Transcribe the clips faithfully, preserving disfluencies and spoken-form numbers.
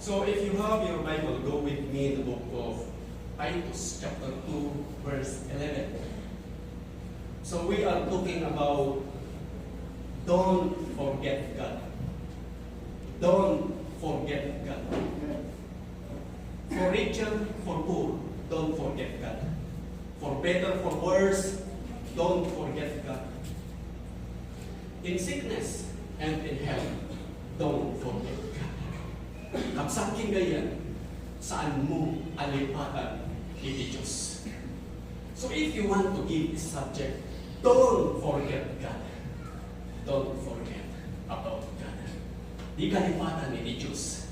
So if you have your Bible, go with me in the book of Titus chapter two, verse eleven. So we are talking about don't forget God. Don't forget God. For richer, for poor, don't forget God. For better, for worse, don't forget God. In sickness and in health, don't forget God. Kabsat ken gayam, saan mo a lipatan iti Dios. So if you want to give this subject, don't forget God. Don't forget about God. Di kalipatan iti Dios.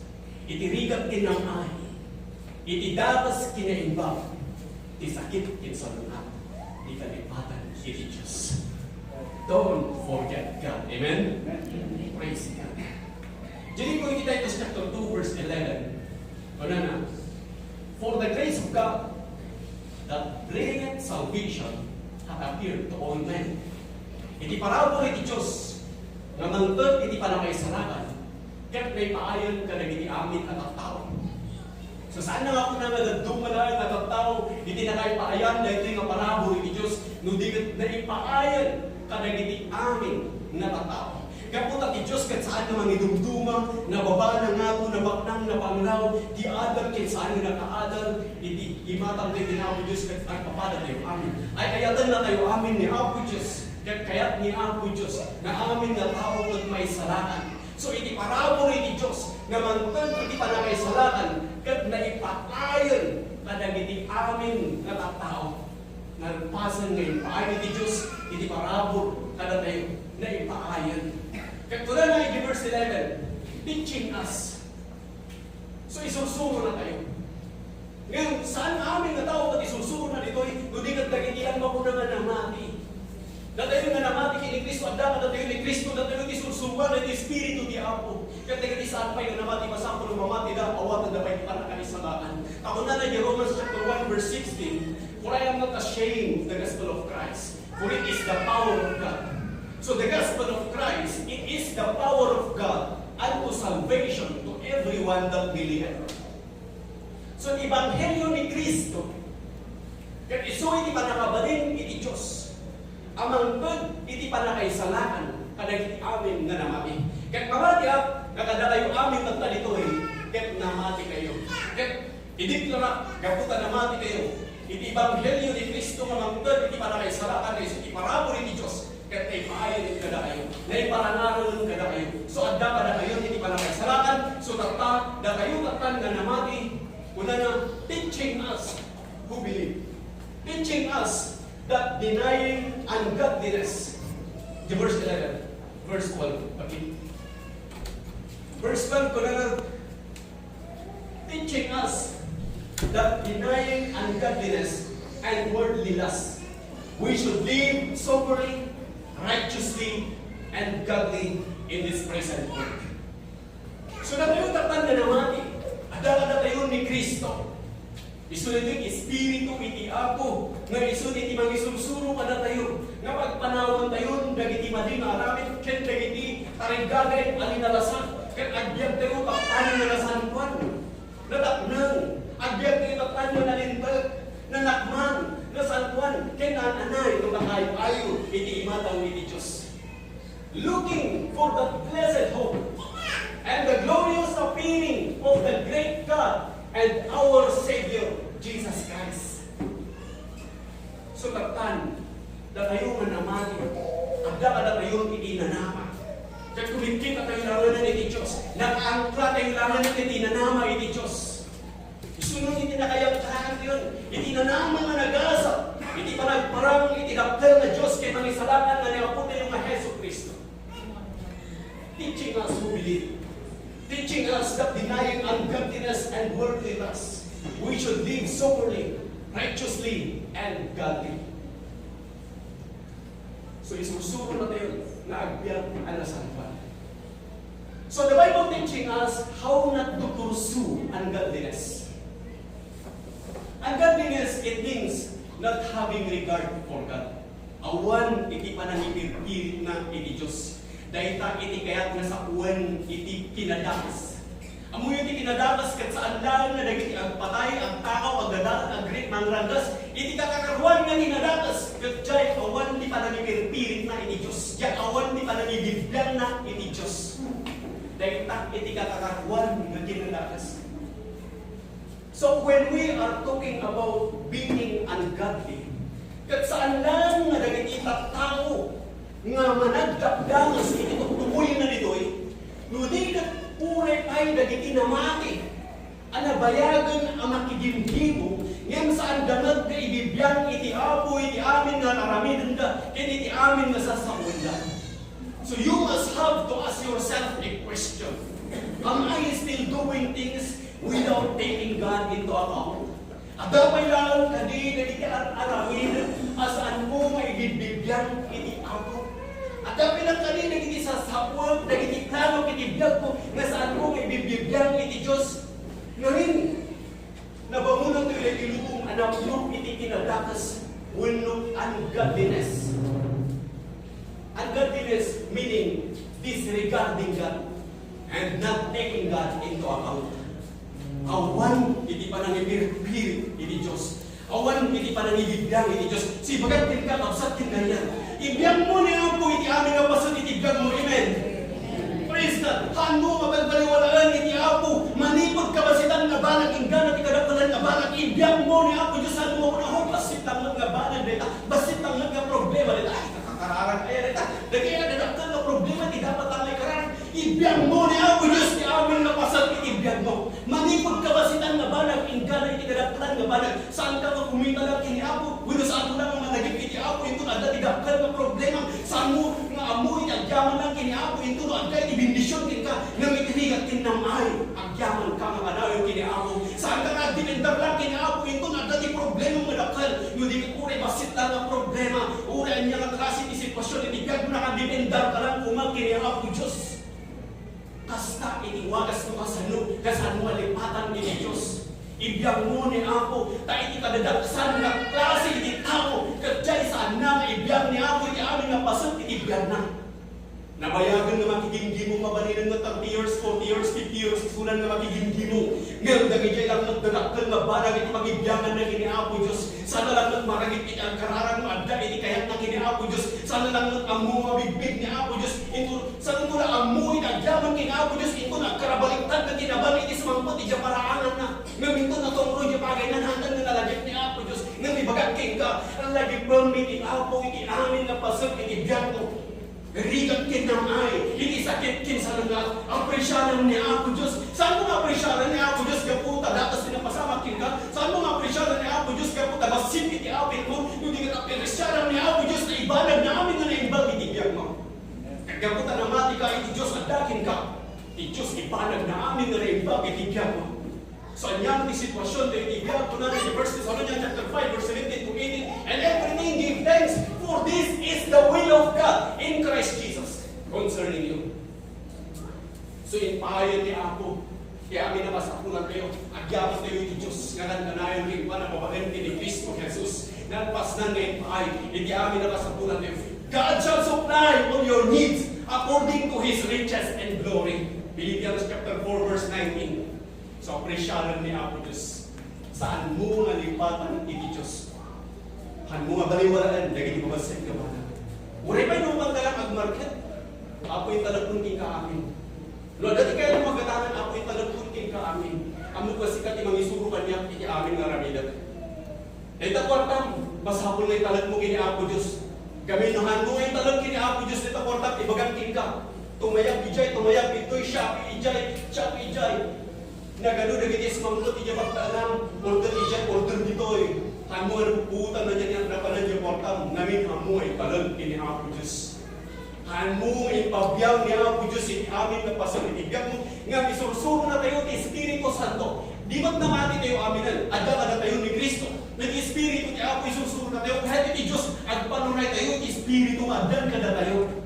Iti rigat ken nam-ay, iti datas ken naimbag, ti sakit ken salun-at, di kalipatan iti Dios. Don't forget God. Amen? Amen. Praise God. Diay ko iti Titus chapter two, verse eleven. Kunana, "For the grace of God that bringeth salvation hath appeared to all men." Iti parabur iti Dios nga mangted iti panakaisalakan, ket naipaayan kadagiti amin a tattao. So, saan nga kunana nga dadduma laeng a tattao iti nakaipaayan daytoy nga parabur iti Dios, no di ket naipaayan kadagiti amin nga tattao. Gapu ta ti Dios ket saan nga mangidumduma, nababana ngato, nabaknang, napanglaw, ti adal ket saan nga nakaadal iti imatang ti Apo Dios ket agpapadatayo amin. Ay, kayatennatayo amin ni Apo Dios, ket kayat ni Apo Dios nga amin nga tao ket maisalakan. So, iti parabur iti Dios nga mangted iti panakaisalakan ket naipaayan kadagiti amin nga tattao. Nalpasen nga impaayan iti Dios iti parabur kadatayo, naipaayan. Ket kunana iti verse eleven, "Teaching us." So, isursurona tayo. Ngem, saan amin nga tao ket isursurona ditoy, no di ket dagiti lang mapuna nga namati. Datayo nga namati ken ni Cristo, adda kadatayo ni Cristo, datayo ti sursuroan ti Espiritu ti Apo. Ket dagiti saan pay nga namati, masapul a mamatida, awatenda pay ti pannakaisalakan. Ta kunana iti Romans chapter one, verse sixteen, "For I am not ashamed of the gospel of Christ, for it is the power of God." So the gospel of Christ, it is the power of God unto salvation to everyone that believeth. So, ti ebanghelio ni Cristo, ket isu iti pannakabalin iti Dios a mangted iti pannakaisalakan kadagiti amin nga namati. Ket mamatiak nga kadakayo amin tatta ditoy, ket namatikayo. Ket ideklara, gapu ta namatikayo, iti ebanghelio ni Cristo nga mangted iti pannakaisalakan nga isu ti parabur iti Dios, ket naipaayan kadakayo, naiparangarang kadakayo. So, adda kadakayo iti pannakaisalakan, so, tatta, dakayo tattan nga namati, kunana, "Teaching us who believe." Teaching us that denying ungodliness. The verse eleven, verse twelve, okay? Verse twelve, kunana, "Teaching us that denying ungodliness and worldly lust, we should live soberly, righteously, and godly in this present world." So, datayo tattan nga namati, adda kadatayo ni Cristo. Isu daytoy Espiritu iti Apo, nga isu iti mangisursuro kadatayo, nga pagpanawantayon dagiti madi nga aramid ken dagiti tarigagay a linalasan, ket agbiagtayo tapno nga nasantoan. Nataknang, agbiagtayo tapno nga nalinteg, nanakman, nasantoan, ken naan-anay no makaay-ayo iti imatang iti Dios. Looking for that blessed hope and the glorious appearing of the great God and our Savior, Jesus Christ. So, tattan, datayo nga namati, adda kadatayo iti nanama. Ket kumitkitatayo laengen iti Dios. Nakaangklatayo laengen iti nanama iti Dios. Isu no iti nakaangklatayo iti nanama nga nagasat iti panagparang iti dakkel nga Dios ken Mangisalakan nga ni Apotayo nga Jesu-Cristo. Teaching us who believe. Teaching us that denying ungodliness and worldly lust, we should live soberly, righteously, and godly. So, isursuronatayo nga agbiag a nasantoan. So, the Bible teaching us how not to pursue ungodliness. Ungodliness, it means not having regard for God. Awan iti panangipirpiritna iti Dios. Dayta iti kayat nga sawen iti kinadakes. Ammoyo ti Kinadakes ket saan laeng nga dagiti agpatay, agtakaw, agdadael, agri-, mangranggas iti kakakaruan nga kinadakes, ket diay awan ti panangipirpiritna iti Dios, diay awan ti panangibibiangna iti Dios. Dayta iti kakakaruan nga kinadakes. So when we are talking about being ungodly, ket saan laeng nga dagiti tattao nga managdakdanas iti tuktukoyna ditoy, no di ket uray pay dagiti namati a nabayagen a makigimgimo, ngem saanda met nga ibibiang iti Apo iti amin nga aramidenda ken iti amin nga sassaoenda. So you must have to ask yourself a question. Am I still doing things without taking God into account? Adda pay laeng kadi dagiti ar-aramid a saanko nga ibibiang iti Apo? Adda pay laeng kadi dagiti sassaoek, dagiti plano iti biagko nga saanko nga ibibiang iti Dios? Ngamin, nabangonanto iti luom a napno iti kinadakes wenno ungodliness. Ungodliness meaning disregarding God and not taking God into account. Awan iti panangipirpirit iti Dios. Awan iti panangibibiang iti Dios. Sibagak kenka, kabsat, ken nayan. Ibiangmo ni Apo iti amin a paset iti biagmo. Amen. Praise God. Haanmo mabalbaliwalaen iti Apo. Manipud kabasitan nga banag, inggana ti kadakkelan nga banag. Ibiangmo ni Apo Dios. Haanmo nga, "Oh, bassit laeng nga banag dayta. Bassit laeng nga problema dayta. Ay, kakararan aya dayta. Dagiti kadakkel nga problema ti dapat a maikararan." Ibiangmo ni Apo Dios ti amin nga paset iti biagmo. Manipud kabasitan nga banag, inggana iti kadakkelan nga banag. Saanka nga kumita lang ken ni Apo, wenno saanmo lang nga managip iti Apo, inton adda ti dakkel nga problema. Saanmo nga ammo iti agyaman lang ken ni Apo, inton no adda iti bendision kenka, ngem iti rigat ken nam-ay, agyamanka nga kanayon ken ni Apo. Saanka nga agdepender lang ken ni Apo, inton adda ti problema nga dakkel. No di ket uray bassit lang nga problema, uray ania nga klase ti sitwasyon iti biagmo, nakadepender ka lang koma ken ni Apo Dios. Kasta iti wagasmo, kasano, kasano nga lipatan iti Dios. Ibiangmo ni Apo, ta iti kadadaksan nga klase iti tao, ket diay saanna nga ibiang ni Apo iti amin nga paset iti biagna. Nabayagen nga makigimgimo, mabalinen nga thirty years, forty years, fifty years, isunan nga makigimgimo. Ngem dagiti lang met dadakkel nga banag iti pangibianganna ken ni Apo Dios. Saanna lang met maragip iti agkararag no adda iti kayatna ken ni Apo Dios. Saanna lang met ammo nga bigbig ni Apo Dios. Inton, saanna ammo iti agyaman ken ni Apo Dios. Inton agkarabaliktad nga kinaban iti sumangpet iti paraanganna. Ngem inton natungro iti pagayna, naantan nga nalagip ni Apo Dios. Ngem ibagak kenka, lagipem iti Apo iti amin nga paset iti biagmo. Rigat ken nam-ay, iti sakit ken salungat, apresiaram ni Apo Dios. Saanmo nga apresiaram ni Apo Dios gapu ta dakes ti napasamak kenka? Saanmo nga apresiaram ni Apo Dios gapu ta bassit iti apitmo? No di ket apresiaram ni Apo Dios ta ibanagna amin nga naimbag iti biagmo. Gapu ta namatika iti Dios adda kenka. Ti Dios ibanagna amin nga naimbag iti biagmo. So, ania ti situasiontayo iti biag? Kunana iti First Thessalonians chapter five, verse seventeen to eighteen, "And everything give thanks, for this is the will of God in Christ Jesus concerning you." So, impaay ti Apo ti amin a masapulantayo. Agyamantayo iti Dios nga kankanayon ken panababain ken ni Cristo Jesus. Nagpasnan nga impaay iti amin a masapulantayo. "God shall supply all your needs according to His riches and glory." Philippians chapter four, verse nineteen. So, apresiaran ni Apo Dios. Saanmo nga lipatan iti Dios. Haanmo nga baliwalaen dagiti mabassit nga banag. Uray pay no manggalang agmarket, Apo, intalekon kenka amin. No adda ti kayatmo a gatangan, Apo, intalekon kenka amin. Ammok nga sika ti mangisuro kaniak iti amin nga aramidek. Dayta kuartam, masapul nga italekmo ken ni Apo Dios. Gamin no haanmo nga italek ken ni Apo Dios dayta kuartam, ibagak kenka, tumayab idiay, tumayab ditoy, Shopee idiay, Shopee idiay. Nagadu dagiti sumangpet idiay pagtaenam, order idiay, order ditoy. Haanmo nga napupuotan na diay, napanan diay kuartam, ngamin haanmo nga italek ken ni Apo Dios. Haanmo nga ipabiang ni Apo Dios iti amin nga paset iti biagmo, ngem isursuronatayo ti Espiritu Santo. Di met namatitayo aminen, adda kadatayo ni Cristo. Iti Espiritu ti Apo isursuronatayo, ket iti Dios, agpanunaytayo iti Espiritu nga addan kadatayo.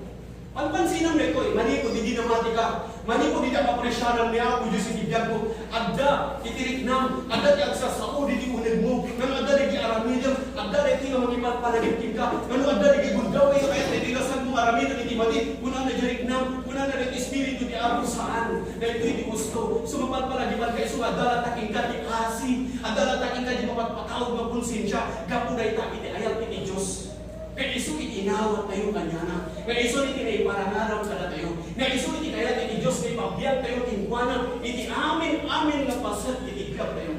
Panpansinam daytoy, manipud idi namatika, manipud idi apresiaram ni Apo Dios iti biagmo, adda iti riknam, adda ti agsasao iti unegmo, ngem adda dagiti aramidem, adda dagiti nga mangipagpanagip kenka, ngem adda dagiti gundaway nga kayat dagiti rasanmo aramiden iti madi, kunana diay riknam, kunana dagiti espiritu ti Apo, saan, daytoy ti gusto, so mapagpanagipanka Adda latta kenka ti asi, adda latta kenka ti mapatpatawag nga konsensia, gapu dayta iti ayat iti Dios. Ket isu iti inawat tayo kaniana, nga isu iti naiparangarang kadatayo, nga isu iti kayat iti Dios nga ipabiag tayo kenkuana iti amin-amin nga paset iti biag tayo.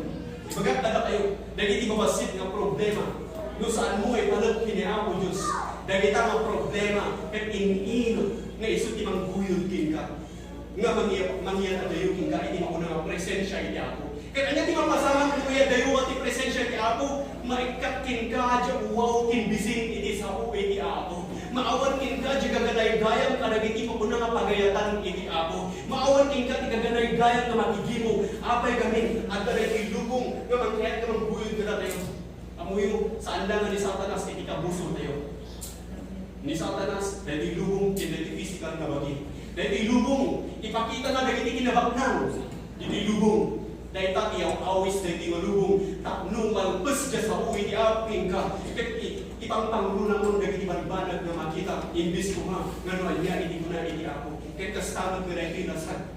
Ibagak kadatayo, dagiti mabassit nga problema, no saanmo nga ipalek ken ni Apo Dios, dagita nga problema ket in-inut nga isu ti mangguyod kenka. Nga mangiya-, mangiyan adayo kenka iti mauna nga presensia iti Apo. Ket ania ti mapasamak no iyadayo ti presensia iti Apo? Maikkat kenka diay uwaw ken bising iti sao iti Apo. Maawan kenka diay gaganaygayam kadagiti mauna nga pagayatan iti Apo. Maawan kenka ti gaganaygayam nga makigimong. Apay gamin, adda daytoy lubong nga mangkayat nga mangguyod kadatayo. Ammoyo, saan la nga ni Satanas iti kabusortayo. Ni Satanas, daytoy lubong ken daytoy pisikal nga bagi. Daytoy lubong, ipakitana dagiti kinabaknang. Daytoy lubong, dayta ti aw-awis daytoy nga lubong tapno malpes diay sao iti Apo kenka. Ket i-, ipangpangrunamon dagiti balibanag nga makita, imbes koma nga no ania iti kuna iti Apo. Ket kasta met nga daytoy lasag.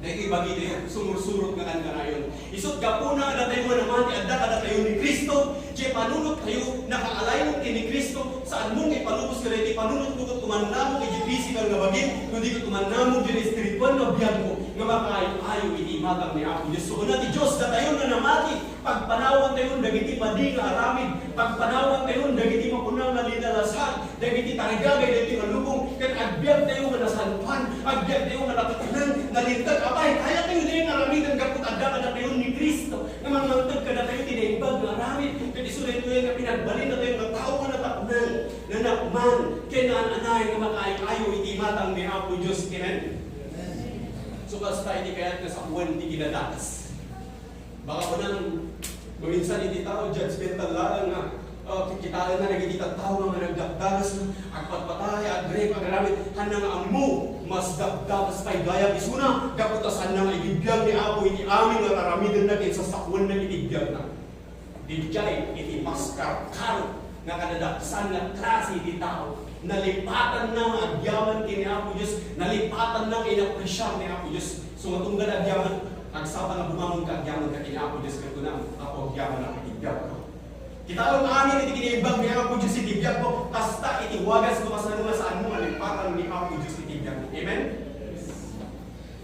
Daytoy bagitayo, sumursurot nga kankanayon. Isut' gapuna, adda tayo nga namati, adda kadatayo ni Cristo, diay panunottayo, naka-align ken ni Cristo, saanmo nga ipalubos kadaytoy panunotmo ket tumannamok iti pisikal nga bagim, no di ket tumannamok diay espiritual nga biagmo, nga makaay-ayo iti imatang ni Apo Dios. So, kuna ti Dios, datayo nga namati, pagpanawantayon dagiti madi nga aramid, pagpanawantayon dagiti mapuna nga linalasag, dagiti tarigagay daytoy nga lubong, ket agbiagtayo nga nasantoan, agbiagtayo nga nataknang, nalinteg. Apay, kayatayo daytoy nga aramiden gapu ta adda kadatayo ni Cristo nga mangmangted kadatayo ti naimbag nga aramid. Ket isu daytoy nga pinagbalinatayo nga tao nga nataknang, nga nakman, ken naan-anay nga makaay-ayo iti imatang ni Apo Dios. Amen? So, kasta iti kayat nga sawen ti kinadakes. Baka kunam, maminsan iti tao, judgmental laeng nga, ah, kikitaenna dagiti tattao nga nagdakdakes, agpatpatay, agrep, agaramid, haanna nga ammo, mas dakdakes pay gayam isuna, gapu ta saanna nga ibibiag ni Apo iti amin nga aramidenna ken sasawenna iti biagna. Idiay iti mas karkaro nga kadadaksan nga klase ti tao, nalipatanna nga agyaman ken ni Apo Dios, nalipatanna nga inapresiar ni Apo Dios. So, nga tunggal agyaman, agsapa nga bumangonka agyamanka ken ni Apo Dios, ket kunam, Apo, agyamanak iti biagko. Kitaem amin iti kinaimbag ni Apo Dios iti biagko, kasta iti wagas no kasano nga saanmo nga lipatan ni Apo Dios iti biagmo. Amen?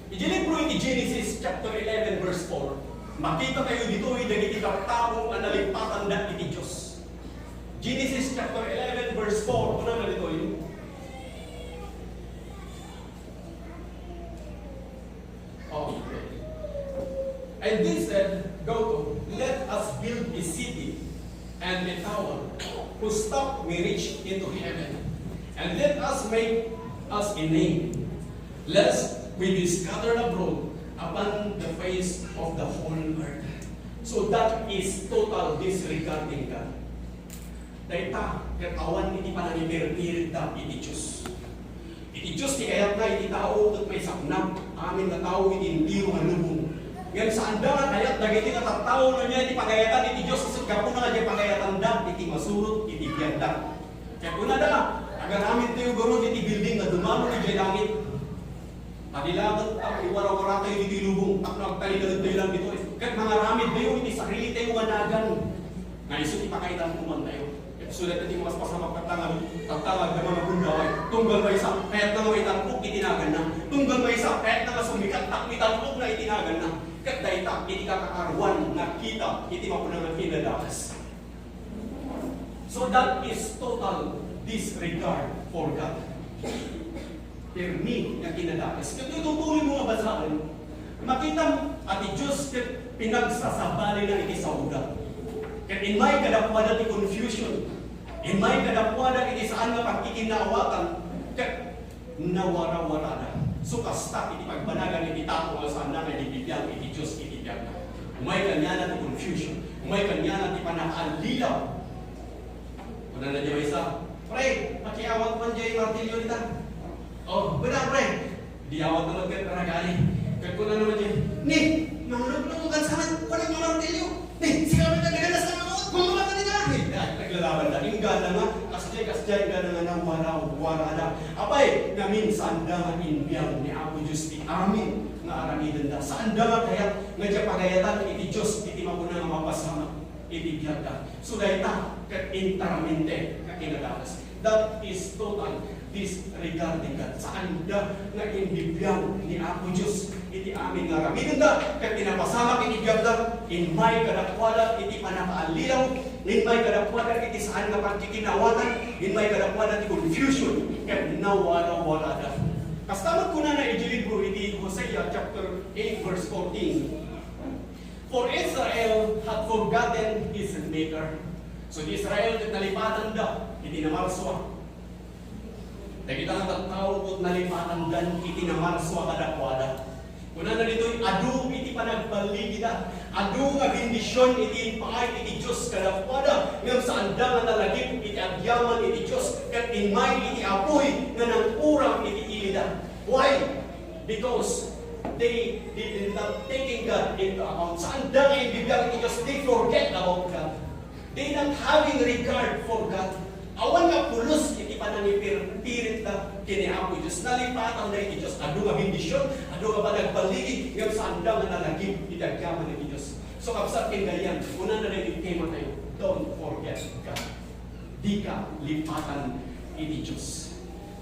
Iti libro iti Genesis chapter eleven verse four, makitatayo ditoy dagiti tattao a nalipatanda iti Dios. Genesis chapter eleven verse four, kunana ditoy. Oh, okay. And they said, "Go to, let us build a city and a tower whose top may reach into heaven. And let us make us a name, lest we be scattered abroad upon the face of the whole earth." So that is total disregarding God. Dayta, ket awan iti panangipirpiritda iti Dios. Iti Dios ti kayatna iti tao ket maisaknap amin nga tao iti entero nga lubong. Ngem saanda nga kayat dagiti nga tattao no ania ti pagayatan iti Dios, isut' gapuna nga diay pagayatanda iti masurot iti biagda. Ket kunada, "Agaramidtayo, gurud, iti building nga dumano idiay langit." Adi laeng ta iwarawaratayo ditoy lubong tapno agtalinaedtayo lang ditoy. Ket mangaramidtayo iti sarilitayo nga nagan. Nga isu ti pakaitankumantayo. Ket suda ti mas pasamak tattangag, tattangag da nga gundaway. Tunggal maysa, kayatna nga maitalpok iti naganna. Tunggal maysa, kayatna nga sumikat tapno italpokna iti naganna. Ket dayta iti kakaarwan nga kita iti mapuna nga kinadakes. So that is total disregard for God. Permi nga kinadakes. Ket no itutuloy mo nga basaen, makitam a ti Dios ket pinagsasabalina iti saoda. Ket immay kadakuada ti confusion, immay kadakuada iti saan nga pagkikinnaawatan, ket nawarawarada. So, kasta iti pagbanagan iti tao nga saanna nga ibibiag iti Dios iti biagna. Umay kaniana ti confusion. Umay kaniana ti pannakaalilaw. Kunana diay maysa, "Pre, pakiawat man diay martilyo dita." "Oh, bena, pre." Di awat naman ket ragani. Ket kunana man diay, "Ni, mangluglugokan sa met, kunak nga martilyo. Ni, sika met nga dagan sa met, kunak nga martilyo." Ay, naglalaban da. Inggana nga, kasdiay, kasdiay, inggana nga nawarawarada. Apay, ngamin, saanda nga inbiag ni Apo Dios ti amin nga aramidenda. Saanda nga kayat nga diay pagayat iti biagda. So, dayta ket interamante nga kinadakes. That is total disregarding God. Saanda nga imbibiag ni Apo Dios iti amin nga aramidenda, ket ti napasamak iti biagda, immay kadakuada iti pannakaallilaw, immay kadakuada iti saan nga pagkikinawatan, immay kadakuada ti confusion, ket nawarawaraada. Kasta met kunana iti libro iti Hosea chapter eight verse fourteen, "For Israel had forgotten his Maker." So, ti Israel ket nalipatanda iti namarsua. Dagita nga tattao ket nalipatandan iti namarsua kadakuada. Kunana ditoy, adu iti panagballigida, adu nga bendision iti impaay iti Dios kadakuada, ngem saanda nga nalagip iti agyaman iti Dios, ket immay iti apuy nga nang-uram iti ilida. Why? Because they did not taking God into account. Saanda nga imbibiag iti Dios, they forget about God. They not having regard for God. Awan nga pulos iti panangipiritda ken ni Apo Dios. Nalipatanda iti Dios. Adu nga bendision, adu nga panagballigi, ngem saanda nga nalagip iti agyaman iti Dios. So, kabsat ken gayam, kunana daytoy tema tayo, don't forget God. Dika lipatan iti Dios.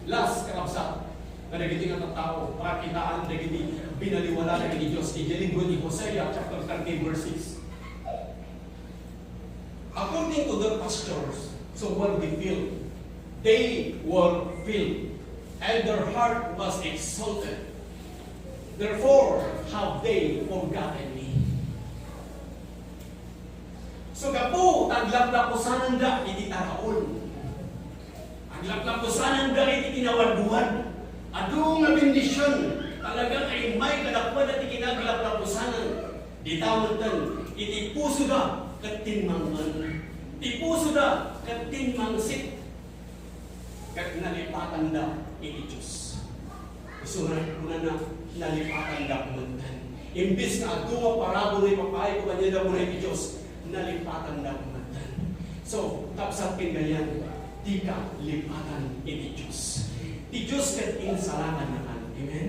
Last, kakabsat, nga dagiti nga tattao, pakitaan dagiti binaliwala dagiti Dios. Iti libro ni Hosea, chapter thirteen, verse six. "According to their pastures, so were they filled. They were filled, and their heart was exalted. Therefore have they forgotten me." So, gapu ta aglaplapusananda iti taraon, aglaplapusananda iti kinawadwad, adu nga bendision, talaga nga immay kadakuada ti kinaglaplapusanan. Dita metten, iti pusoda ket timmangmen. Ti pusoda ket timmangsit. Ket nalipatanda iti Dios. Isu nga kunana, "Nalipatanda metten." Imbes nga adu nga parabur nga ipapaayko kaniada, kuna iti Dios, "Nalipatanda metten." So, kabsat ken gayam, dika lipatan iti Dios. Ti Dios ket insalakannakan. Amen?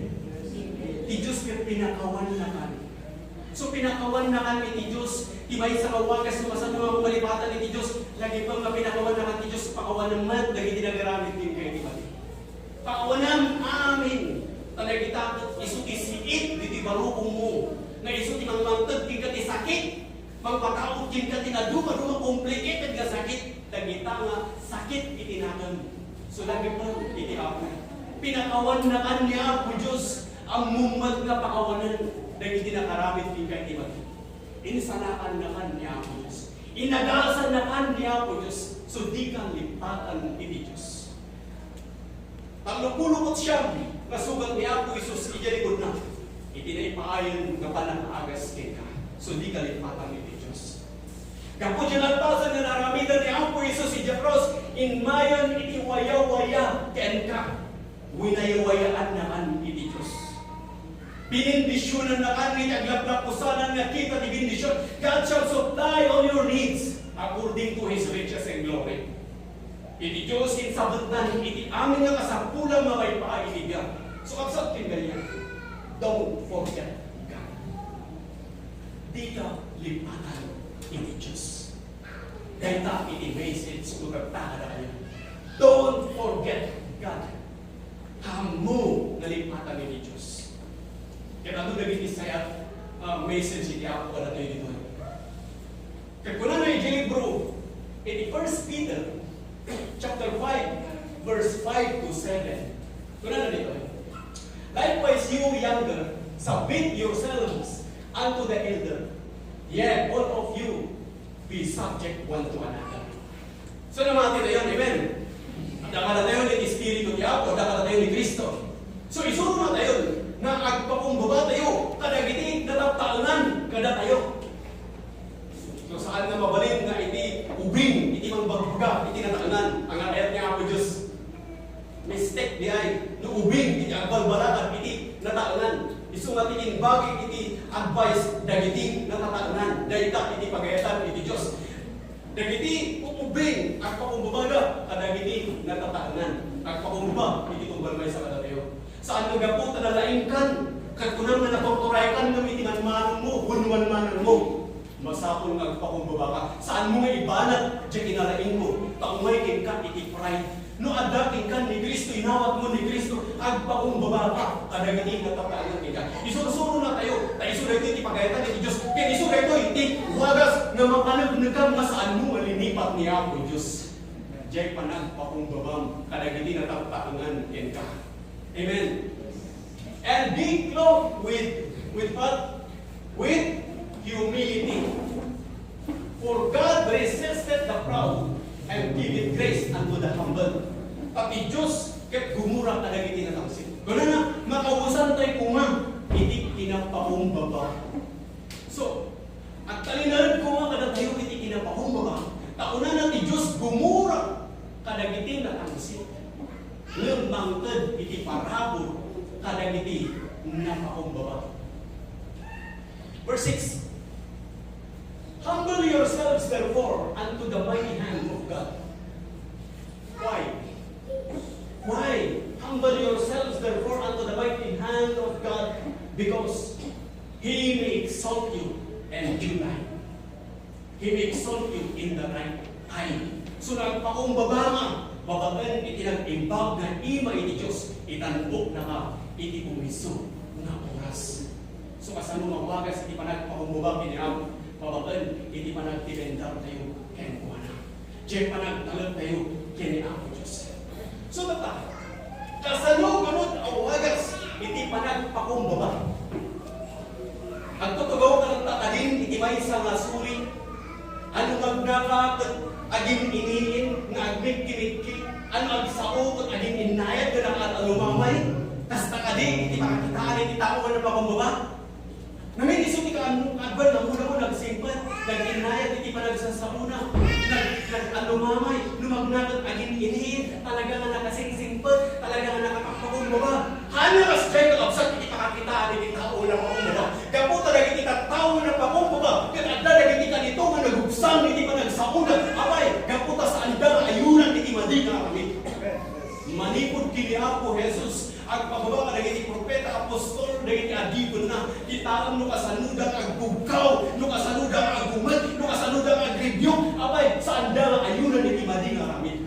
Ti Dios ket pinakawannakan. So, pinakawannakan iti Dios, ti maysa nga wagas no kasano nga malipatan iti Dios, lagipem nga pinakawannakan ti Dios, pakawanem met dagiti nagaramid kenka iti bagi. Pakawanem amin, ta dagita isu ti siit ditoy barukongmo, nga isu ti mangmangted kenka ti sakit, mangpataud kenka ti naduma-duma, complicated nga sakit, dagita nga sakit iti nakem. So, lagipem iti Apo. Pinakawannakan ni Apo Dios, ammom met nga pakawanen dagiti nagaramid kenka iti bagi. Insalakannakan ni Apo Dios. Inagasannakan ni Apo Dios. So, dika lipatan iti Dios. Tallo pulo ket siam nga sugat ni Apo Jesus idiay likudna, iti naipaayen nga pannakaagas kenka. So, dika lipatan iti Dios. Gapu diay nalpasen nga naaramidan ni Apo Jesus idiay krus, immayen iti wayawaya kenka. Winayawayaannakan iti Dios. Binindisionannakan iti aglaplapusanan nga kita ti bendision. God shall supply all your needs according to His riches and glory. Iti Dios, insabetnan iti amin nga kasapulan nga maipaay iti biag. So, kabsat ken gayam, don't forget God. Dika lipatan iti Dios. Dayta iti message ko kadakayo. Don't forget God. Ammo nga lipatan iti Dios. Ket adu dagiti sayat, ah, message iti Apo kadatayo ditoy. Ket kunana iti libro, iti First Peter chapter five, verse five to seven. Kunana ditoy, "Likewise, you younger, submit yourselves unto the elder. Yea, all of you, be subject one to another." So, namati tayo, amen? Adda kadatayo ni Espiritu ti Apo, adda kadatayo ni Cristo. So, isurona tayo nga agpakumbaba tayo kadagiti natattaengan kadatayo. So, saan nga mabalin nga iti ubing, iti mangbagbaga, iti nataengan, ang ayat ni Apo Dios. Mistake diay, no ubing iti agbalbalakat iti nataengan. Isu nga ti imbagi iti advice dagiti natataengan. Dayta iti pagayatan iti Dios. Dagiti ubing agpakumbaba kadagiti natataengan. Agpakumbaba iti tunggal maysa kadatayo. Saan nga gapu ta nalaingkan, ket kunam nga natorturaykan ngem iti manmanongmo wenno manmanongmo. Masapul nga agpakumbaba ka. Saan mo nga ibanat diay kinalaingko? Ta umay kenka iti pride. No adda kenka ni Cristo, inawat mo ni Cristo, agpakumbaba ka kadagiti nataptaengan kenka. Isursuro na tayo, ta isu daytoy ti pagayatan ti Dios. Ken isu daytoy ti wagas nga mapaneknekam nga saan mo nga linipat ni Apo Dios. Diay panagpakumbabam kadagiti nataptaengan kenka. Amen. And be clothed with, with what? With humility. For God resisted the proud and giveth grace unto the humble. Ta ti Dios ket gumura kadagiti natangsit. Kunana, makawesan tayo koma iti kinapakumbaba. So, agtalinaed koma kadatayo iti kinapakumbaba, ta kunana ti Dios, gumura kadagiti natangsit, ngem mangted iti parabur kadagiti napakumbaba. Verse six, "Humble yourselves, therefore, unto the mighty hand of God." Why? Why? "Humble yourselves, therefore, unto the mighty hand of God, because He may exalt you in due time." He may exalt you in the right time. So, nagpakumbaba nga babaen iti nag-imbag nga ima iti Dios, itanboknaka iti umiso nga oras. So, kasano mawagas iti panagpakumbaba ken ni Apo? Babaen iti panagdepender tayo kenkuana. Diay panagtalek tayo ken ni Apo Dios. So, tatta, kasano ngarud a wagas iti panagpakumbaba? Agtutugaw ka latta kadin iti maysa nga suri, ano nga agnaka ket agin-iniin nga agmikki-mikki, ano agsao ket agin-innayat nga nakaat a lumamay, kasta kadi iti pakakitaan iti tao nga nagpakumbaba? Ngamin, isu ti kaan-, kaadwan, namuna mo, nagsingpet, nag-innayat iti panagsasaona, nag-, nag-, lumamay, lumagna ket agin-iniin, talaga nga nakasingsingpet, talaga nga nakapagpakumbaba. Haan nga kasdiay, kakabsat, iti pakakitaan iti tao nga nagpakumbaba. Gapu ta dagiti tattao nga nagpakumbaba, ket adda dagiti kanito nga nagubsang iti panagsaona. Apay, gapu ta saanda nga ayunan iti madi nga aramid. Manipud ken ni Apo Jesus, agpababa kadagiti profeta, apostol, dagiti adipenna, ti taem no kasanoda nga agbugkaw, no kasanoda nga agumet, no kasanoda nga agrebuke, apay, saanda nga ayunan iti madi nga aramid.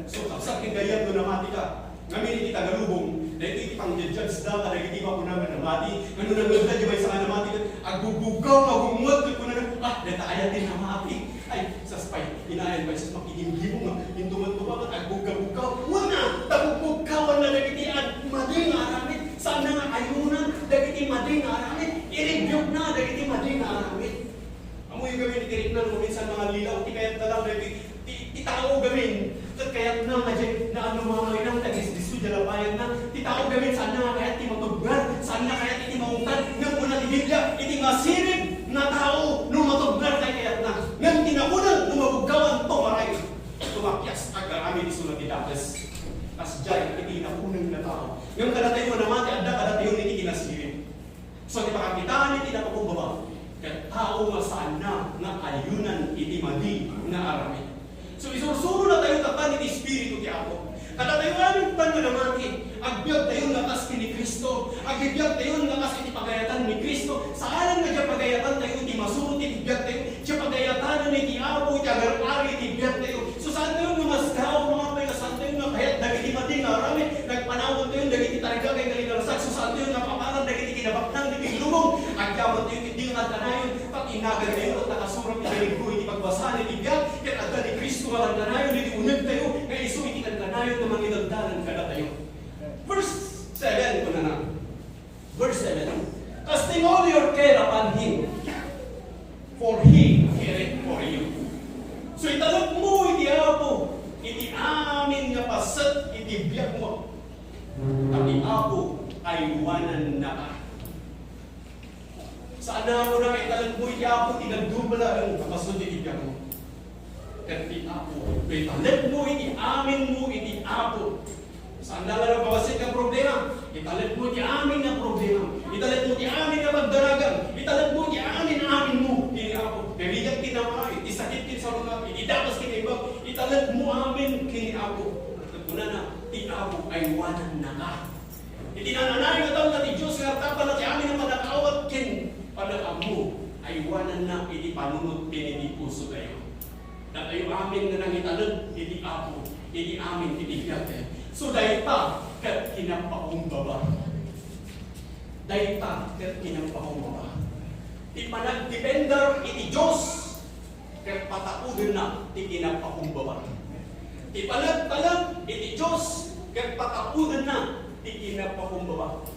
So, kabsat ken gayam no namati ka, ngamin iti Tagalubong, daytoy iti pangja-judge da kadagiti bakuna nga namati, ngano nangngegda diay maysa nga namati, agbugkaw, agumet, ket kunana, "Ah, dayta aya ti namati." Ay, sas pay, inayan pay, sas makigimgimong nga, intumet-tumet, agbugka-bugkaw. Wen, ta bugbugkawanna dagiti ad-, madi nga aramid. Saanna nga ayunan dagiti madi nga aramid. I-rebuke na dagiti madi nga aramid. Ammoyo gamin iti rikna no maminsan mangallilaw, ti kayatna lang dagiti, ti, ti tao gamin, ket kayatna nga diay, naano, mamay nang tagis-disso diay lapayanna. Ti tao gamin, saanna nga kayat ti matuggar, saanna kayat iti maungtan. Ngem kuna ti Biblia, iti masirib nga tao no matuggar ti kayatna. Ngem ti nauneg no mabugkawan, tumaray. Tumakyas, agaramid isu ti dakes. Kasdiay iti nauneg nga tao. Ngem kadatayo nga namati, adda kadatayo iti kinasirib. So, ti pakakitaan iti napakumbaba, ket tao nga saanna nga ayunan iti madi nga aramid. So, isursuro na tayo tatta iti Espiritu ti Apo. Kadatayo amin pay nga namati, agbiag tayo nga kas ken ni Cristo, agbibiag tayo nga kas iti pagayatan ni Cristo. Saanen nga diay pagayatan tayo iti masuro ti biag tayo, diay pagayatan iti Apo, iti agar-ari iti biag tayo. So, saan tayo nga masdaaw, mga pay, nga saan tayo nga kayat dagiti madi nga aramid, nagpanawan tayo dagiti tarigagay nga linalsak, so saan tayo nga paparan dagiti kinabaknang dagiti lubong, agyaman tayo ket di nga kankanayon, pati nagantayo, ta nakasurot iti linggo iti pagbasaan iti biag, ket adda ni Cristo nga kankanayon iti uneg tayo, nga isu iti kankanayon nga mangidaldalan kadatayo. Verse seven, kunana, verse seven, "Casting all your care upon Him, for He careth for you." So, italek mo iti Apo iti amin nga paset iti biag mo. Ta ti Apo aywanannaka. Saan nga italek mo iti Apo ti dadduma laeng a paset iti biag mo. Ket ti Apo, italek mo iti amin mo iti Apo. Saan nga nagbabasit nga problema? Italek mo iti amin nga problema. Italek mo iti amin nga pagdaragan. Italek mo iti amin, amin mo iti Apo. Ti rigat ken amay, ti sakit ken sarungat, ti dakes ken imbag. Italek mo amin ken Apo. Ket kunana, ti Apo aywanannaka. Iti naan-anay nga tawen ti Dios nga artapanna ti amin a panakaawat ken panakaammo, ay Wananna iti panunot ken iti pusotayo. Datayo amin nga nangitalek iti Apo, iti amin iti biagtayo. So, dayta ket kinapakumbaba. Dayta ket kinapakumbaba. Ti panagdepender iti Dios ket pataodenna ti kinapakumbaba. Ti panagtalek iti Dios ket pataodenna ti kinapakumbaba.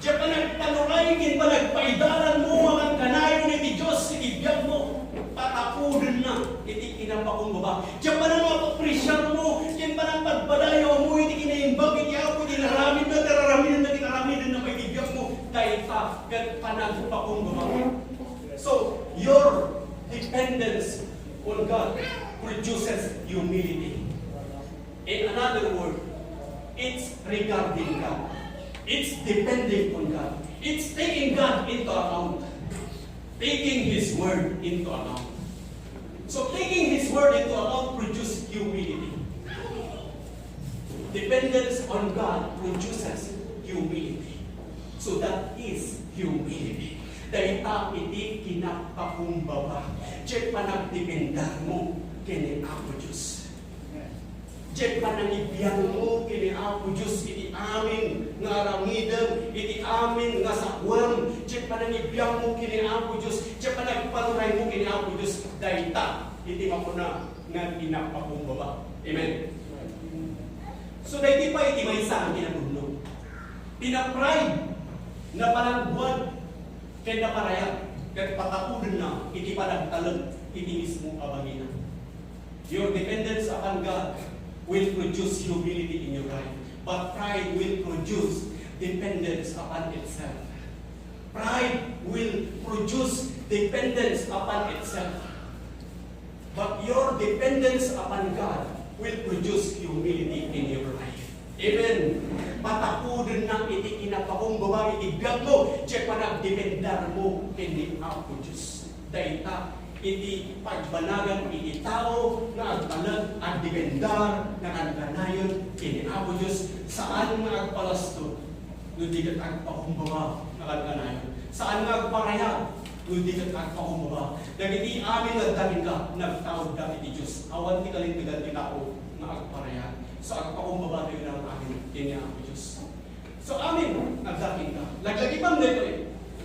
Diay panagpanuray ken panagpaidaranmo a kankanayon iti Dios iti biagmo, pataodenna iti kinapakumbaba. Diay panangapresiarmo ken panangpagpadayawmo iti kinaimbag iti Apo, iti inaramidna, iti araramidenna, iti aramidenna pay iti biagmo, dayta ket panagpakumbaba. So, your dependence on God produces humility. In another word, it's regarding God. It's depending on God. It's taking God into account. Taking His word into account. So taking His word into account produces humility. Dependence on God produces humility. So that is humility. Dayta iti kinapakumbaba. Diay panagdependermo ken ni Apo Dios. Diay panangibiangmo ken ni Apo Dios iti amin nga aramidem, iti amin nga sawen. Diay panangibiangmo ken ni Apo Dios, diay panagpanuraymo ken ni Apo Dios, dayta iti makuna nga kinapakumbaba. Amen. So, daydi pay iti maysa nga kinapudno. Pinapride, napalangguad, ken naparayag, ket pataodenna iti panagtalek iti mismo a bangina. Your dependence upon God will produce humility in your life, but pride will produce dependence upon itself. Pride will produce dependence upon itself. But your dependence upon God will produce humility in your life. Amen. Pataodenna iti kinapakumbaba iti biagmo, diay panagdependermo ken ni Apo Dios. Dayta iti pagbanagan iti tao nga agtalek, agdepender, nga kankanayon ken ni Apo Dios, saan nga agpalasto no di ket agpakumbaba nga kankanayon. Saan nga agparayag no di ket agpakumbaba. Dagiti amin nga adda kenka, nagtaudda iti Dios. Awan ti kalintegan ti tao nga agparayag. So, agpakumbabatayo amin ken ni Apo Dios. So, amin nga adda kenka. Laglagipem daytoy.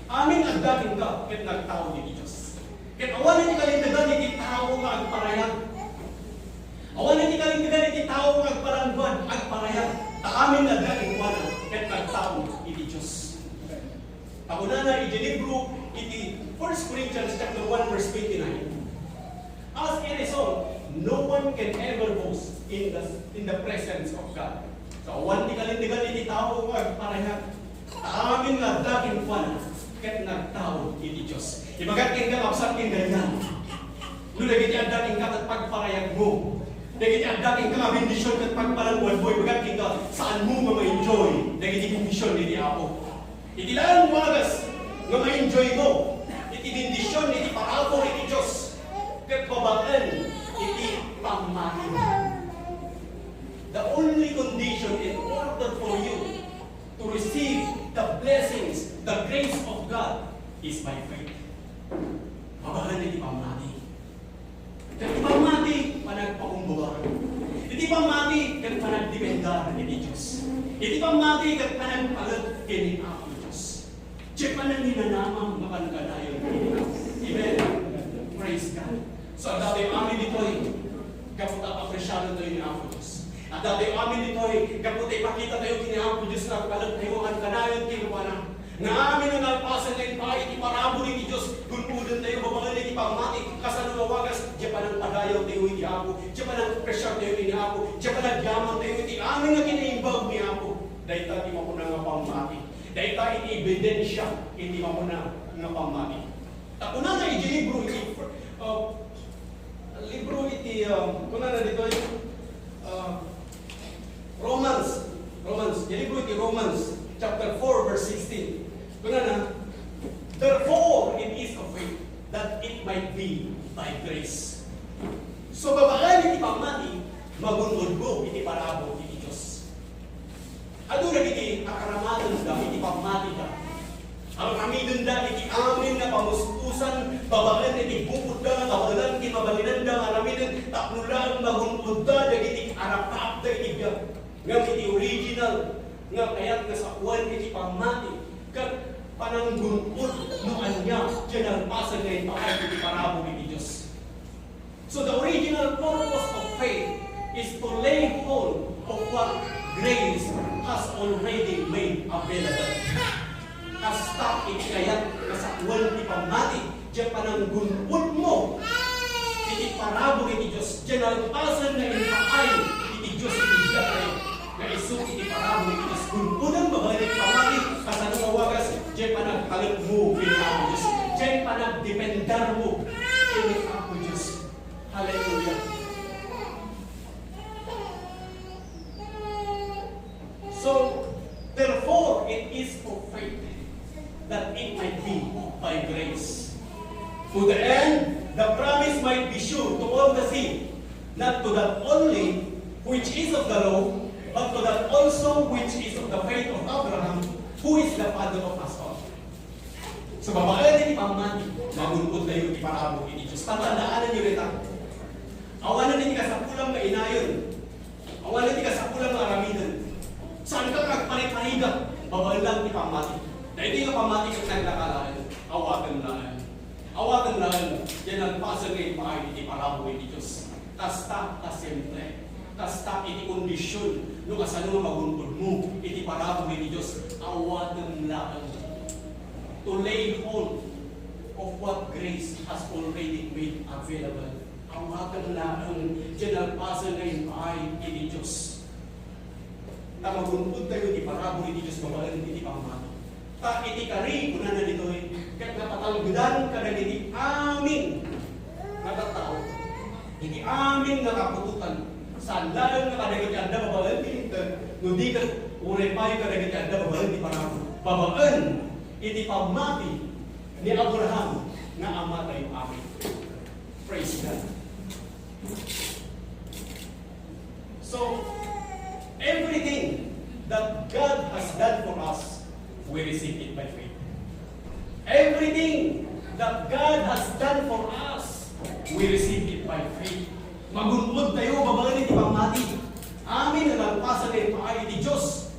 Amin nga adda kenka ket nagtaud iti Dios. Ket awan iti kalintegan iti tao nga agparayag. Awan iti kalintegan iti tao nga agpalangguad, agparayag. Ta amin nga adda kenkuana ket nagtaud iti Dios. Ta kunana iti libro iti First Corinthians chapter one verse twenty-nine, "As a result, no one can ever boast in the, in the presence of God." So, awan ti kalintegan iti tao nga agparayag. Ta amin nga adda kenkuana ket nagtaud iti Dios. Ibagak kenka, kabsat, ken Daniel, no dagiti adda kenka ket pagparayagmo, dagiti adda kenka nga bendision ket pagpalangguadmo, ibagak kenka, saanmo nga ma-enjoy dagiti bendision iti Apo. Iti laeng wagas nga ma-enjoymo iti bendision iti parabur iti Dios ket babaen iti pammati. The only condition in order for you to receive the blessings, the grace of God is by faith. Babaen iti pammati. Ket ti pammati, panagpakumbaba. Iti pammati, ket panagdepender iti Dios. Iti pammati, ket panagpalet ken ni Apo Dios. Ket pananginanamang nga kankanayon. Amen. Praise God. So, adda tayo amin ditoy, gapu ta apresiado tayo ni Apo Dios. Adda tayo amin ditoy, gapu ta ipakita tayo ken ni Apo Dios nga agpalet tayo nga kankanayon kenkuana. Nga amin a nalpasen nga impaay iti parabur iti Dios, gun-oden tayo babaen iti pammati, kasano nga wagas, diay panangpadayaw tayo iti Apo, diay panangpresiar tayo iti Apo, diay panagyaman tayo iti amin nga kinaimbag ni Apo. Dayta ti makuna nga pammati. Dayta iti ebidensia iti makuna nga pammati. Ta kunana iti libro iti, uh, libro iti, uh, kunana ditoy, uh, Romans, Romans, iti libro iti Romans, chapter four, verse sixteen. Kunana, "Therefore it is of faith, that it might be by grace." So, babaen iti pammati, magun-odmo iti parabur iti Dios. Adu dagiti akaramatan da iti pammatika. Aramidenda iti amin nga pamuspusan babaen iti bukotda nga kabaelan ti mabalinanda nga aramiden tapno laeng magun-odda dagiti arapatda iti biag. Ngem iti original nga kayat nga sawen iti pammati ket pananggun-od no ania ti nalpasen nga impaay iti parabur iti Dios. So the original purpose of faith is to lay hold of what grace has already made available. Kasta iti kayat nga sawen ti pammati, diay pananggun-odmo iti parabur iti Dios, diay nalpasen nga impaay iti Dios iti biagtayo. Nga isu iti parabur iti Dios, gun-odem babaen iti pammati, kasano nga wagas, diay panagtalekmo ken Apo Dios, diay panagdependarmo ken Apo Dios. Hallelujah. So, therefore, it is for faith that it might be by grace. To the end, the promise might be sure to all the seed, not to that only which is of the law, but to that also which is of the faith of Abraham, who is the father of us all. So, babaen iti pammati, magun-odtayo iti parabur iti Dios. Tandaan, tandaan niyo dayta. Awanen iti kasapulam nga inayon. Awanen iti kasapulam nga aramiden. Saanka nga agpariparigat, babaen laeng iti pammati. Daytoy nga pammati ket naglaka laeng. Awaten laeng. Awaten laeng. Diay nalpasen nga impaay iti parabur iti Dios. Kasta, kasimple. Kasta iti kondision no kasano nga magun-odmo iti parabur iti Dios, awatem laeng. To lay hold of what grace has already made available. Awatem laeng ti nalpasen nga impaay iti Dios. Ta magun-odtayo iti parabur iti Dios babaen iti pammati. Ta iti kari, kunana ditoy, ket napatalgedan kadagiti amin nga tattao, iti amin nga kaputotan, saan laeng nga kadagiti adda babaen ti Linteg, no di ket uray pay kadagiti adda babaen ti parabur, babaen iti pammati ni Abraham nga amatayo amin. Praise God. So, everything that God has done for us, we receive it by faith. Everything that God has done for us, we receive it by faith. Magun-odtayo babaen iti pammati. Amin nga nalpasen nga impaay iti Dios.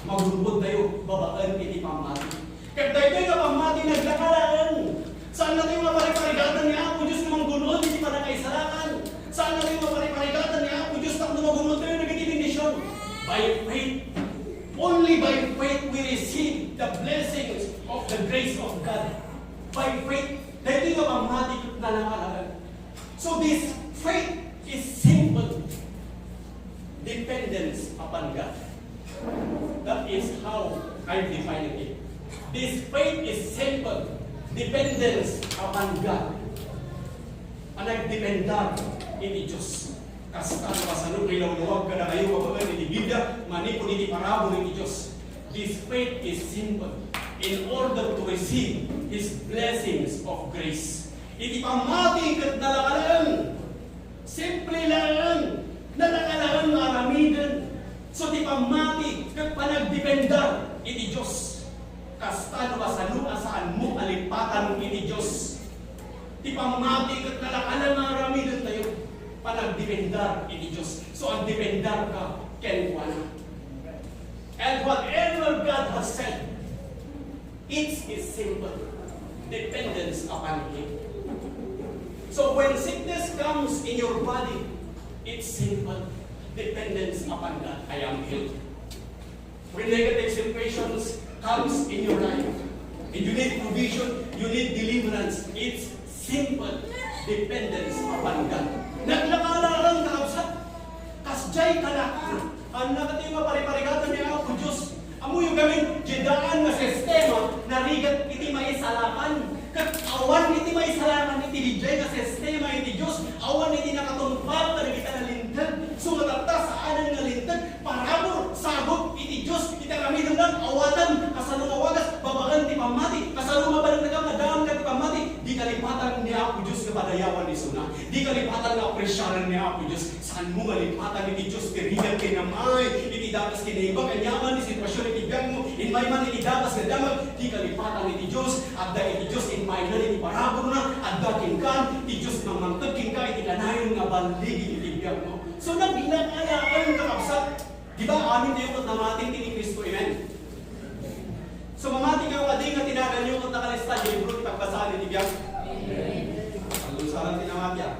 Magun-odtayo babaen iti pammati. Ket daytoy nga pammati naglaka laeng. Saannatayo nga pariparigaten ni Apo Dios nga manggun-od iti pannakaisalakan. Saannatayo nga pariparigaten ni Apo Dios tapno magun-odtayo dagiti bendision. By faith, only by faith we receive the blessings of the grace of God. By faith, daytoy nga pammati ket naglaka laeng. So this faith is simple dependence upon God. That is how I define it. This faith is simple dependence upon God. Panagdependar iti Dios. Kasta no kasano nga ilawlawag kadakayo babaen iti Biblia, manipud iti parabur iti Dios. This faith is simple in order to receive His blessings of grace. Iti pammati ket naglaka laeng. Simple laeng. Naglaka laeng nga aramiden. So, ti pammati ket panagdependar iti Dios. Kasta no kasano a saanmo a lipatan iti Dios. Ti pammati ket naglaka laeng nga aramidentayo. Panagdependar iti Dios. So, agdependarka kenkuana. And whatever God has said, it is simple dependence upon Him. So when sickness comes in your body, it's simple dependence upon God. I am healed. When negative situations comes in your life, and you need provision, you need deliverance, it's simple dependence upon God. Naglaka laeng, kakabsat. Kasdiay kalaka. Ania kadi nga pariparigatan ni Apo Dios? Ammoyo gamin, diay daan nga sistema, narigat iti maisalakan. Ket awan iti maisalakan iti diay nga sistema iti Dios, awan iti nakatungpal kadagiti nalinteg. So, nga tatta, saanen nga linteg, parabur, sagup iti Dios, iti aramidenda, awaten, kasano nga wagas, babaen ti pammati, kasano mabalin nga daan ket ti pammati, di kalipatan ni Apo Dios nga padayawan isuna. Di kalipatan nga apresiaren ni Apo Dios. Saanmo nga lipatan iti Dios ti rigat ken namnama iti dagus ken naimbag aniaman ti sitwasyon iti biagmo. Immay man iti dagus nga damag, di kalipatan iti Dios. Adda iti Dios impaaynan iti paraburna. Adda kenka ti Dios ti mangted kenka iti kanayon nga balligin iti biagmo. So, naglakalaeng, kakabsat. Di ba, amin tayo ket namati ken ni Cristo, amen? So, mamati kayo kadi nga tinaganyo ket nakalista ti libro ti pagbasaan iti biag? Amen. Alusaran ti namati, ah.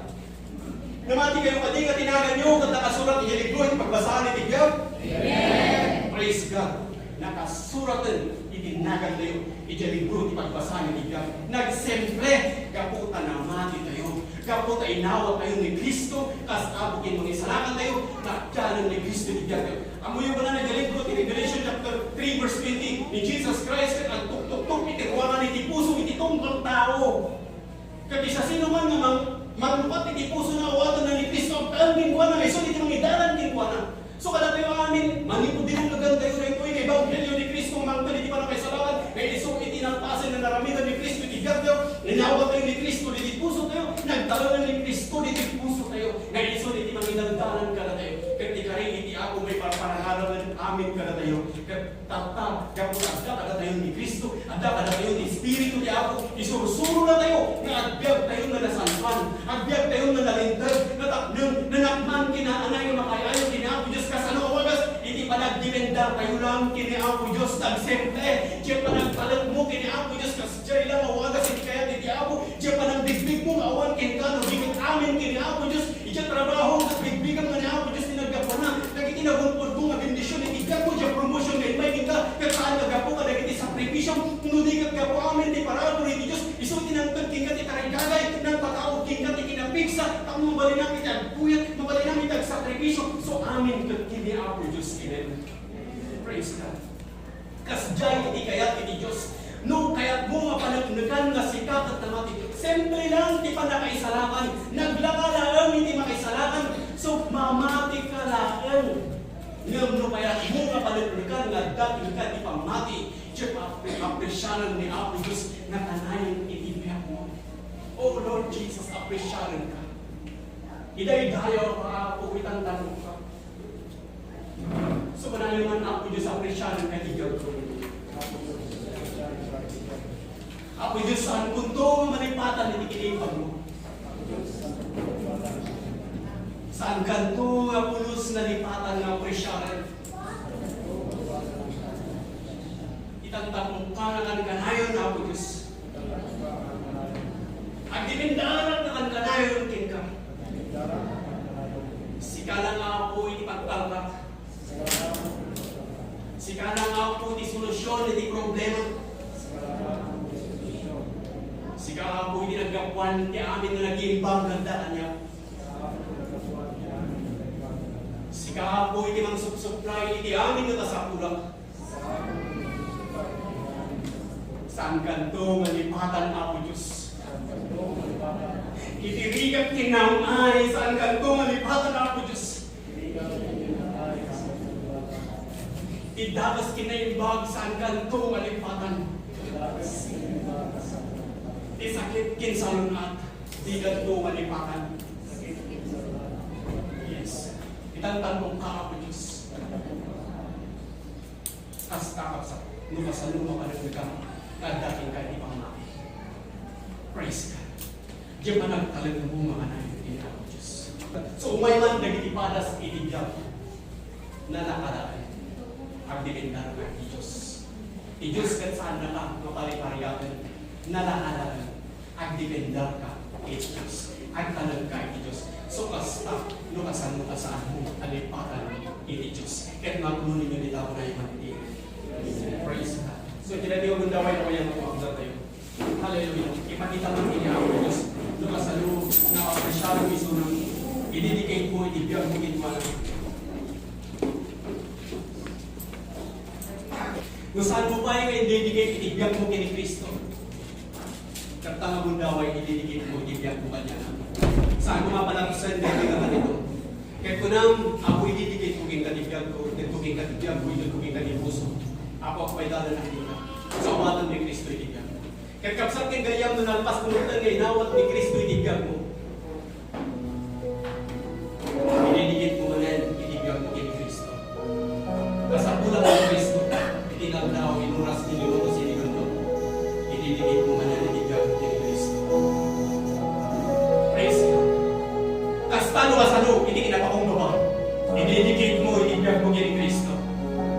Namati kayo kadi nga tinaganyo ket nakasurat iti libro ti pagbasaan iti biag? Amen. Praise God. Nakasuraten iti nagantayo iti libro ti pagbasaan iti biag. Nagsiempre gapu ta namati tayo. Gapu ta inawat tayo ni Cristo, kas Apo ken Mangisalakan tayo, naaddalan ni Cristo iti biag tayo. Ammoyo ba na nga libro ti Revelation chapter three verse twenty, ni Jesus Christ ket agtuktuktok iti ruangan iti puso iti tunggal tao. Ket ti siasinoman nga mang-, mangrupat iti pusona, awatenna ni Cristo, agtaeng kenkuana, nga isu iti mangidalan kenkuana. So, kadatayo amin, manipud dinumegan tayo daytoy nga ebanghelio ni Cristo nga mangted iti pannakaisalakan, nga isu iti nalpasen nga naramidan ni Cristo iti biag tayo, nga inawat tayo ni Cristo ditoy puso tayo, nagtalna ni Cristo ditoy puso tayo, nga isu iti mangidaldalan kadatayo. Ket ti karin iti Apo maiparparangaraw amin kadatayo. Ket Tatta, gapu ta adda kadatayo ni Cristo, adda kadatayo ni Espiritu ti Apo, isursurona tayo nga agbiag tayo nga nasantoan, agbiag tayo nga nalinteg, natapnem, nanakman, kinaanay nga makaay-ayo ken ni Apo Dios. Kasano a wagas? Iti panagdependar tayo lang ken ni Apo Dios. Nagsiempre, diay panagtalekmo ken ni Apo Dios, kasdiay lang a wagas iti kayat iti Apo, diay panangbigbigmo nga awan kenka no di ket amin ken ni Apo Dios. Idiay trabaho, nagbigbigam nga ni Apo Dios ti naggapuana. Dagiti nagunpodmo nga bendision iti biagmo, diay promotion nga immay kenka, ket saan nga gapu kadagiti sakripisio, no di ket gapu amin ti parabur iti Dios. Isu ti nangted kenka ti tarigagay, nangpataud kenka ti kinapigsa, tapno mabalinam iti agpuyat, mabalinam iti agsakripisio. So, amin ket ken ni Apo Dios. Amen. Praise God. Kasdiay iti kayat iti Dios. No kayatmo nga paneknekan nga sika ket namati, simple lang ti pannakaisalakan. Naglaka laeng iti makaisalakan. So, mamatika laeng. Ngem no kayatmo nga paneknekan nga adda kenka ti pammati, diay apre-, apresiaren ni Apo Dios nga kanayon iti biagmo. Oh Lord Jesus, apresiarenka. Idaydayaw, Apo, itantanokka. So, kanayon man, Apo Dios, apresiarenka iti biagko. Apo Dios, saankonto nga malipatan iti kinaimbagmo. Saankanto nga pulos nga lipatan nga apresiaren. Itantanokka nga kankanayon, Apo Dios. Agdependarak nga kankanayon kenka. Sika lang, Apo, iti pagtalkak. Sika lang, Apo, ti solusyon iti problema. Sika, Apo, iti naggapuan ti amin nga nagimbag nga adda kaniak. Sika, Apo, iti mangsupsuplay iti amin nga kasapulan. Saankanto nga lipatan, Apo Dios. Iti rigat ken naam-ay, saankanto nga lipatan, Apo Dios. Ti dagus ken naimbag, saankanto nga lipatan. Ti sakit ken salun-at, dikanto nga lipatan. Yes. Itantanokka, Apo Dios. Kasta, kasta, no kasano mapaneknekam, nga adda kenka iti pammati. Praise God. Diay panagtalekmo nga kanayon iti Apo Dios. So, umay man dagiti padas iti biag, nalaka laeng. Agdependarka iti Dios. Ti Dios ket saannaka nga pariparigaten. Nalaka laeng. Agdependarka iti Dios. Agtalekka iti Dios. So, kasta, no kasano a saanmo a lipatan iti Dios. Ket maguno ninyo dita, unay man iti. Praise God. So, iti daytoy nga gundaway, no, yan ang tayo. Hallelujah. Ipakita man kini Apo Dios. No kasano nga apresiar mo isu nga idedicate mo iti biag mo iti mana. No saan mo pay nga idedicate iti biag mo ken ni Cristo. Ket ta nga gundaway, idedicate mo iti biag mo kaniana. Saan mo mapalagsen daytoy nga kanito? Ket kunam, Apo, idedicate ko kenka ti biag ko, itedko kenka ti biag ko, itedko kenka ti puso. Apo, agpaydalan kenka. Sa awaten ni Cristo iti biag. Ket kabsat ken gayyem, no nalpas mo met nga inawat ni Cristo Ano kasano iti kinapakumbaba? Ididikit mo iti biag mo ken Cristo.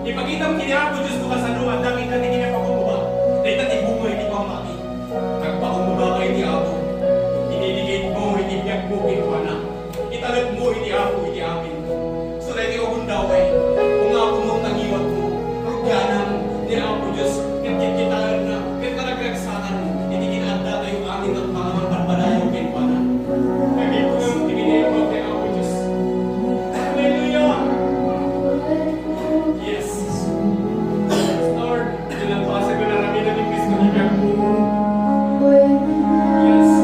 Ipakitam ken Apo Dios no kasano adda kenka ti kinapakumbaba. Dayta ti bunga iti pammati. Agpakumbaba ka iti Apo. Ididikit mo iti biag mo kenkuana. Italek mo iti Apo iti amin. So, daytoy a gundaway, kung Apo mo, tangiwat mo, rugianan ni Apo Dios, ket kitkitaenna, ket managragsakan, iti kinaadda tayo amin nga pangamanpadpadayaw kenkuana. Kami po ang tiginiwa kay Apo Dios. Hallelujah! Yes. Lord, pinagpasa ko na kami na ni Cristo ni Apo. Yes.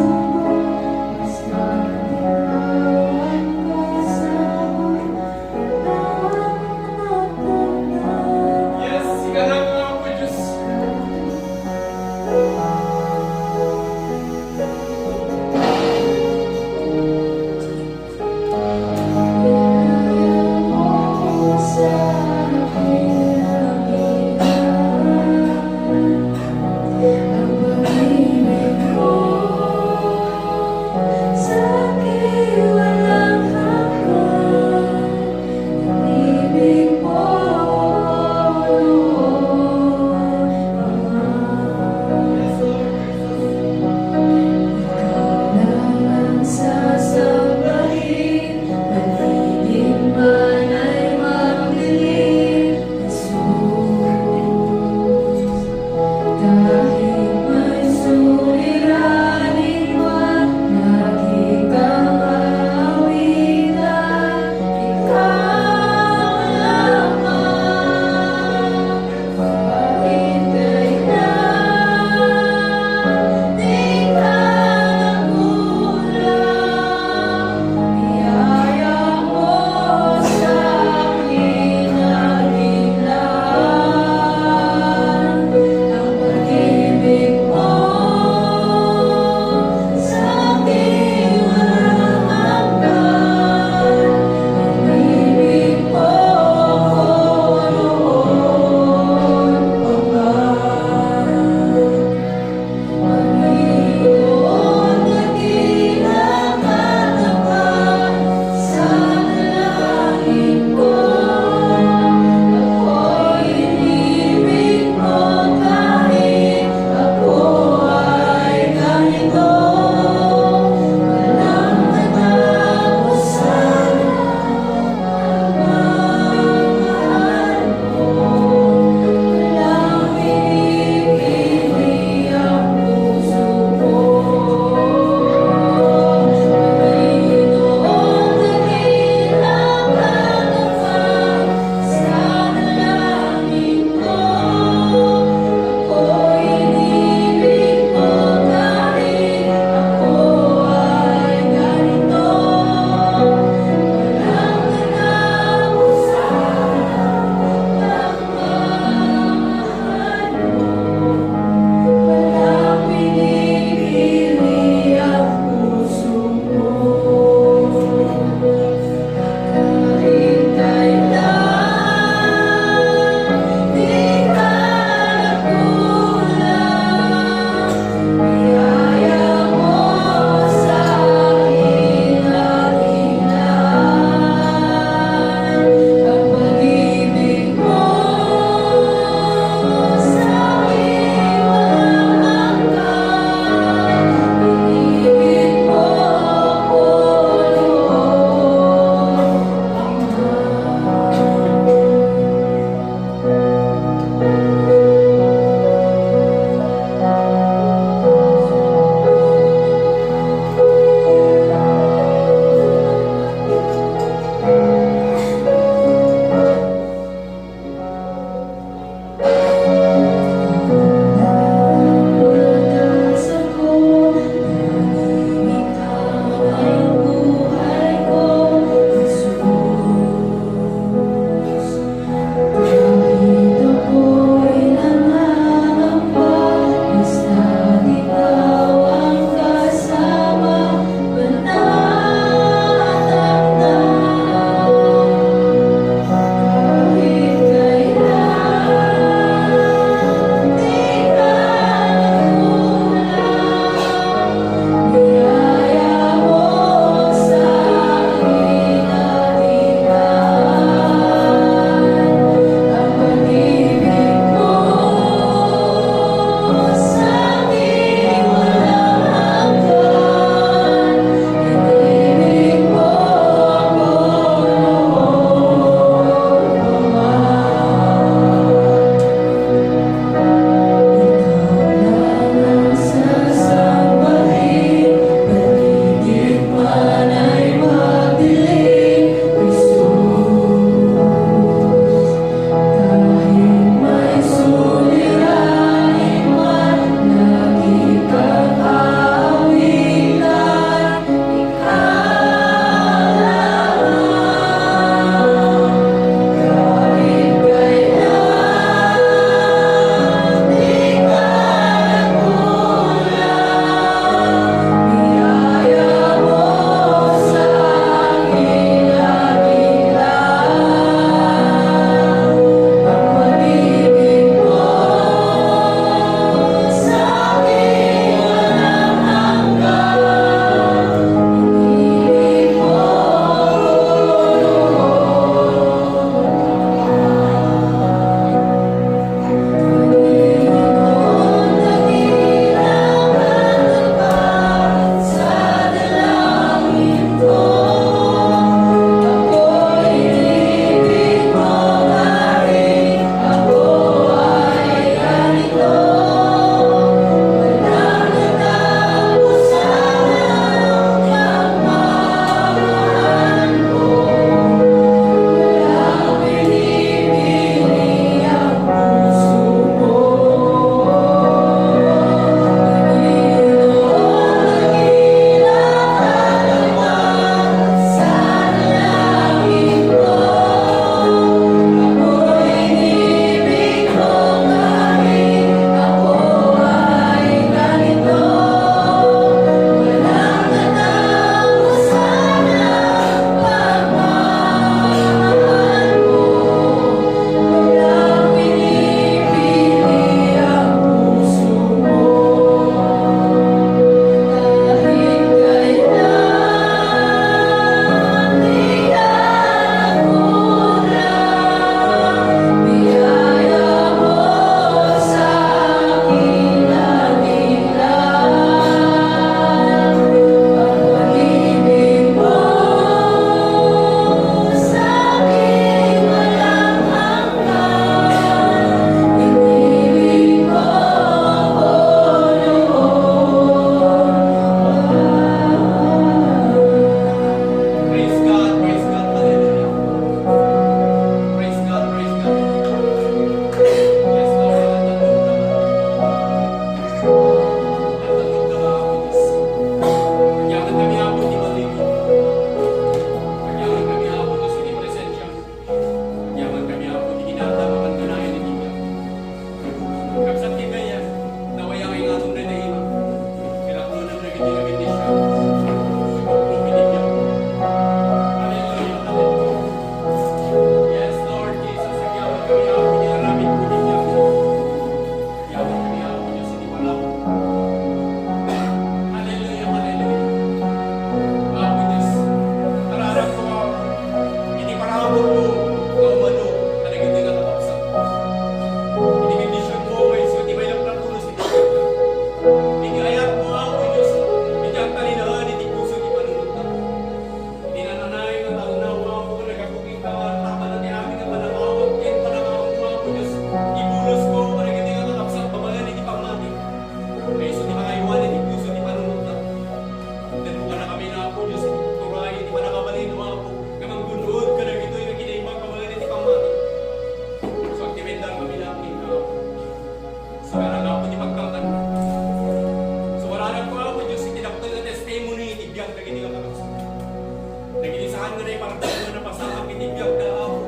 Naipardamo nga napasamak iti biagda, Apo.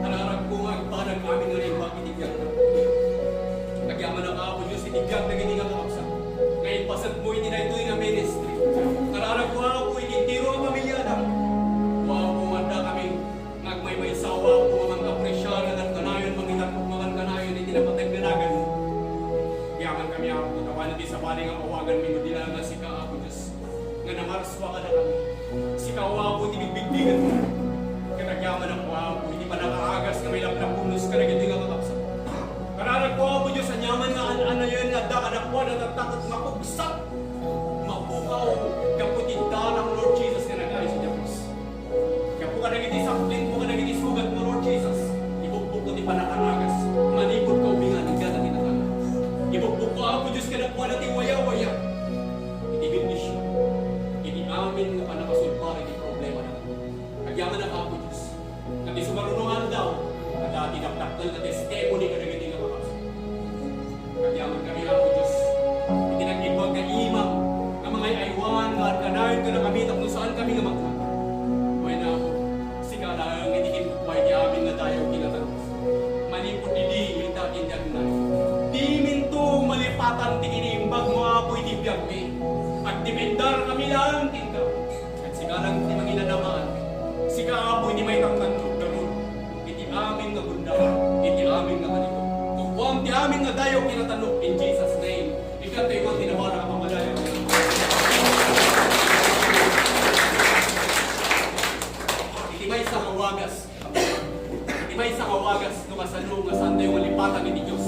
Kararagko nga agbanag amin nga naimbag iti biagda. Agyamanak, Apo Dios, iti biag dagiti nga kakabsat nga impasetmo iti daytoy nga ministry. Kararagko, Apo, iti entero nga pamiliada. O Apo, nga adda kami nga agmaymaysa, Apo, nga mangaapresiar, nga kankanayon, mangitan-, nga kankanayon iti napateg nga naganmo. Agyaman kami, Apo, ta awan iti sabali nga maawaganmi no di laeng nga sika, Apo Dios, nga namarsua kadakami. Sika, Apo, ti bigbigdigenko. Ket agyamanak, Apo, iti pannakaagas nga mailaplapunos kadagiti nga kakabsat. Kararagko, Apo Dios, aniaman nga an-anayen nga adda kadakuada, tatta ket mapugsat, mapukaw gapu ti darang, Lord Jesus, nga nagayus iti krus. Gapu kadagiti sakbitmo, kadagiti sugatmo, Lord Jesus, ibugbogko ti pannakaagas manipud kaubingan iti data ti tatanga. Ibugbogko, Apo Dios, kadakuada ti wayawaya iti bendision iti amin nga pannakasolbar iti problemada. Agyamanak, Apo Dios, nga ti sumaruno nga aldaw, adda ti dakdakkel nga testimony kadagiti nga kakabsat. Agyamankami, Apo Dios, iti nag-imbag nga imam nga mangay-aywan nga agkanayon kadakami tapno saankami nga magna. Wen, Apo, sika laeng iti kinkukuay ti amin nga dayaw kinatan. Manipud idi ita ken di agnaed. Diminto malipatan ti kiniimbagmo, Apo, iti biagmi. Agdependarkami laeng kenka. Ket sika laeng ti manginanamaan. Sika, Apo, iti maitamtanno, garud iti amin nga gundaway, iti amin nga manikot. Kukuam ti amin nga dayaw kinatan-ok in Jesus' name. Ikatayo ti nawara nga pamadayaw. Iti maysa nga wagas, Iti maysa nga wagas no kasano nga saantayo nga lipatan iti Dios.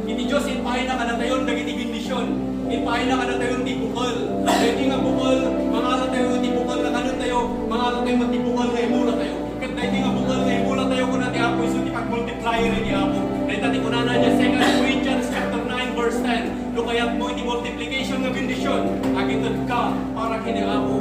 Iti Dios, impaayna kadatayon dagiti bendision. Impaayna kadatayon ti bukel. Dagiti nga bukel, mangalatayo iti bukel nga kanentayo, mangalatayo met ti bukel nga imulatayo. Ket dagiti nga bukel nga imulatayo, kuna ti Apo Jesu, ti pagmultiplier iti Apo. Dayta ti kunana idiay Second Corinthians chapter nine, verse ten, "No kayatmo iti multiplication nga bendision, agitedka para ken ni Apo."